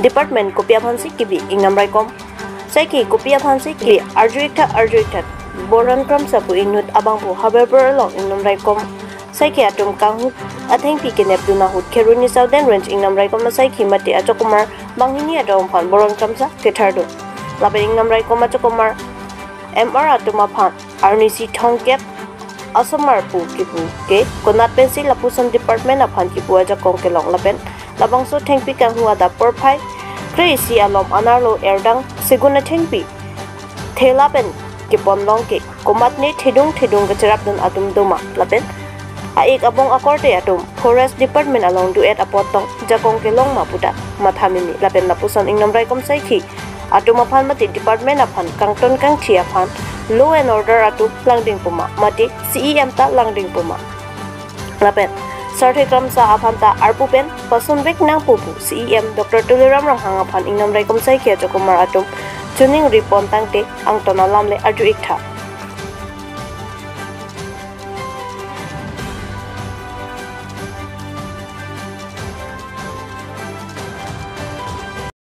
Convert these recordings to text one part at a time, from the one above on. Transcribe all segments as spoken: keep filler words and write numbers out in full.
department kopi aphansi kebi ingnam raikom saikhi, kopi aphansi kebi arju iktha arju iktha Boron Kramsa pu inut abangphu Habaipur along ingnam raikom saikhi atum kanghu athengpi kenepdun ahut Kheroni Southern Range ingnam raikom asaikhi mate achokomar banghini atum aphan Boron Kramsa kethardun. Lapen ingnam raikom achokomar M R atum aphan arnisi thomkep asomar pu kipu ke konat pensi lapuson department aphan kipu ajakong kelong lapen labangso thengpi kanghu adap porphai kre-isi alom anerlo erdang segun athengpi thela pen kepon long ke komatne thedung thedung kacherapdun atum doma lapen a-ik abong akorte atum forest department along do-et apot tong jakong kelong ma puta matha mimi lapen lapuson ingnam raikom saikhi atum aphan mate department aphan kangton kangthi aphan law and order atum langding puma mate C E M ta langding puma lapen Sarthe Kramsa aphan ta arpu pen pasunvek nangpo pu C E M Doctor Tuliram Ronghang aphan ingnam raikom saikhi achokomar atum choningri pon tangte angton alam le arju iktha.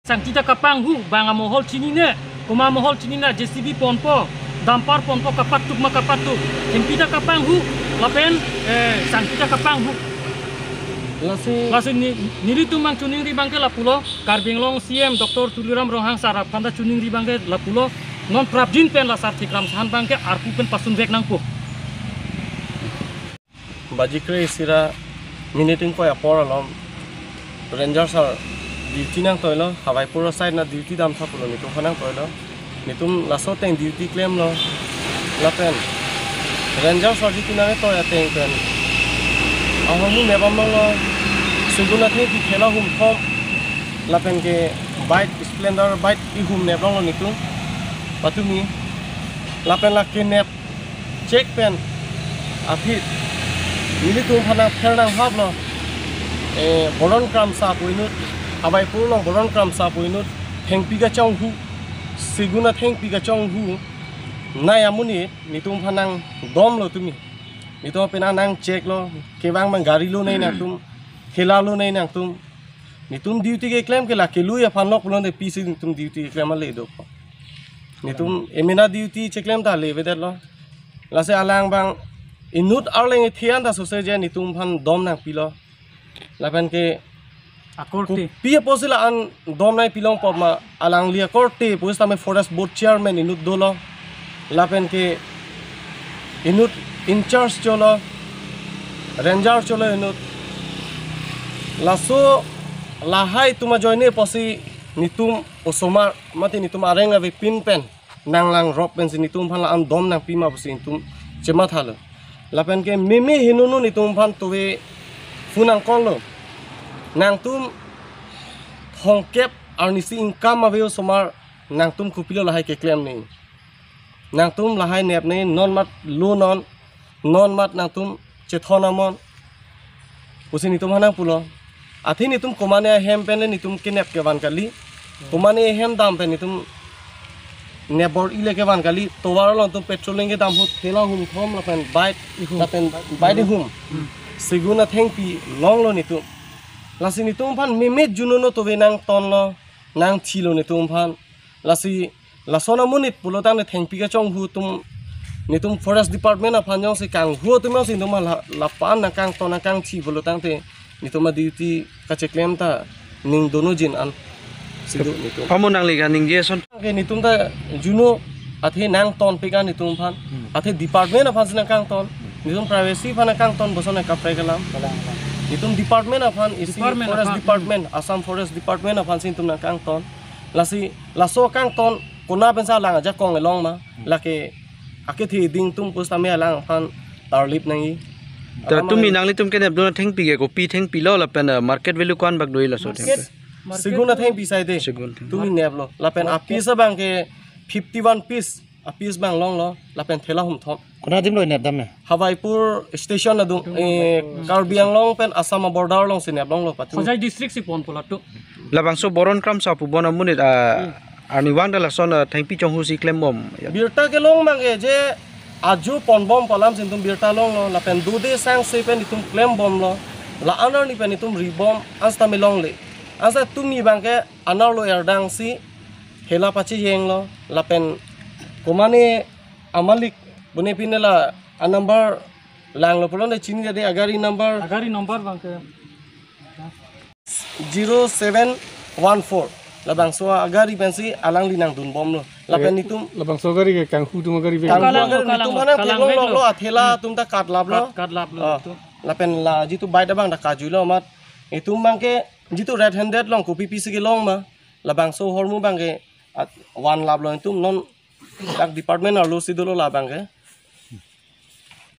Sangti ta kapanghu, bang amohol chinine, komat amohol chinine, J C B ponpo, dumper ponpo, kapatuk ma kapatuk. Thengpi ta kapanghu, lapen, eh, sangti ta kapanghu. Lasi, lasi ni, nelitum bang choningri bangke lapulo, Karbi Anglong C M Doctor Tuliram Ronghang sar aphan ta choningri bangke lapulo, non prapjin pen la Sarthe Kramsa aphan bangke arpu pen pasunvek nangpo. Baji kre-isi ra minit ingkoi apor alom Ranger sar duty nangtoilo, Hawaipur side na duty damtha pulo netum aphan nangtoilo. Netum laso ateng duty klemlo. Lapen Ranger sar duty nangtoi ateng pen ahormu nepdam longlo. Segun athengpi thela hum thom. Lapen ke bike, Splendor bike ihum nep longlo netum. Patumi. Lapen lake nep check pen aphi nelitum aphan nangther nanghaplo. Eh, Boron Kramsa pu inut, Hawaipur along Boron Kramsa pu inut, thengpi kachonghu, segun athengpi kachonghu, nai amonit netum aphan nangdomlo tumi. Netum aphan nang check lo, kevang mang gari lonei nangtum, thela lonei nangtum. Netum duty keklem ke lake lui aphan lok pulote pisi netum duty keklem ale do. Netum emena duty cheklem ta le avedet lo. Lasi alang bang inut arleng ethian ta sose je netum aphan dom nangpilo. Lapen ke akorte. Kopi apotsi la-an dom nangpi longpo ma alangli akorte pusitame forest board chairman inut dolo. Lapen ke inut in charge cholo, ranger cholo inut. Laso lahai atum ajoine apotsi netum osomar mate netum areng avepin pen nanglangrop pensi netum aphan la-an dom nangpi ma pusi netum chemathalo. Lapen ke meme henono netum aphan tove phone nangcall lo. Nangtum thomkep arnisi income ave osomar, nangtum kopilo lahai keklem ni. Nangtum lahai nepne non mat lo non, non mat nangtum chethon amon. Pusi netum aphan nangpulo. Athe netum komane ahem pen le netum kenep kevan kali. Komane ahem dam pen netum nep bor-i le kevan kali. Tovar along tum patrolling kedam ahut thela hum thom lapen bike ihum. Lapen bike ihum. Segun athengpi longlo netum. Lasi netum aphan meme junono tove nangtonlo, nangthilo netum aphan. Lasi lason amonit pulotangte thengpi kachonghu atum, netum forest department aphan jongsi kanghu atum jongsi netum la, lapu-an nangkangton nangkangthi pulotangte netum aduty kacheklem ta ning dono jin an si do netum. Pamo nangli kaningje ason. Ke netum ta juno athe nangtonpik an netum aphan. Hmm. Athe department aphansi nangkangton. Netum privacy aphan nangkangton boson kaprek alam. Kalang, kalang. Netum department aphan isi. Department forest aphan. Department, Assam Forest Department aphansi netum nangkangton. Lasi laso kangton kona pensi alang ajakong elong ma. Hmm. Lake akethe ding atum pusitame alang aphan tarlip nangji. Ta alam tumi alang nanglitum kenepdun athengpi ke kopi thengpi lo lapen, eh, market value ko-an bak do-i laso thengpi? Market, market segun athengpi saide. Segun athengpi. Tumi neplo. Lapen market. Apiece abang ke fifty-one piece. Apiece abang longlo. Lapen thela hum thom. Kona adim lo nepdam ne? Hawaipur station adung, eh, Karbi Anglong pen Assam border alongsi nep longlo patu. Hojai district si ponpo latum. Labangso Boron Kramsa pu bon amonit, ah, hmm, arnivang ta lason, ah, thengpi chonghu si klembom. Ya. Birta kelong abang ke je ajo ponbompo alamsi netum birta longlo, lapen dode sangse pen netum klembomlo, la-an arni pen netum ribom, ansi tame longle. Asa tumi abangke anerlo erdang si hela pachejenglo lapen komane amalik bune pine la a number langlo pulote chini jadi agari number Agari number abangke. zero seven one four. Labangso agari pensi alangli nangdunbomlo. Lapen itum labangso agari ke kanghu atum agari vek. Kanghu Kalang, agari kalang, itum mana kalang kelong vek lo. Lo, athela atum ta katlaplo. Kat-, katlaplo Ah, itum. Lapen la jitu bike abang ta kajuilo amat. Itum abangke jitu red handed along kopi pisi kelong ma. Labangso ahormu abangke at one laplo itum non dak department arlo si dolo labangke.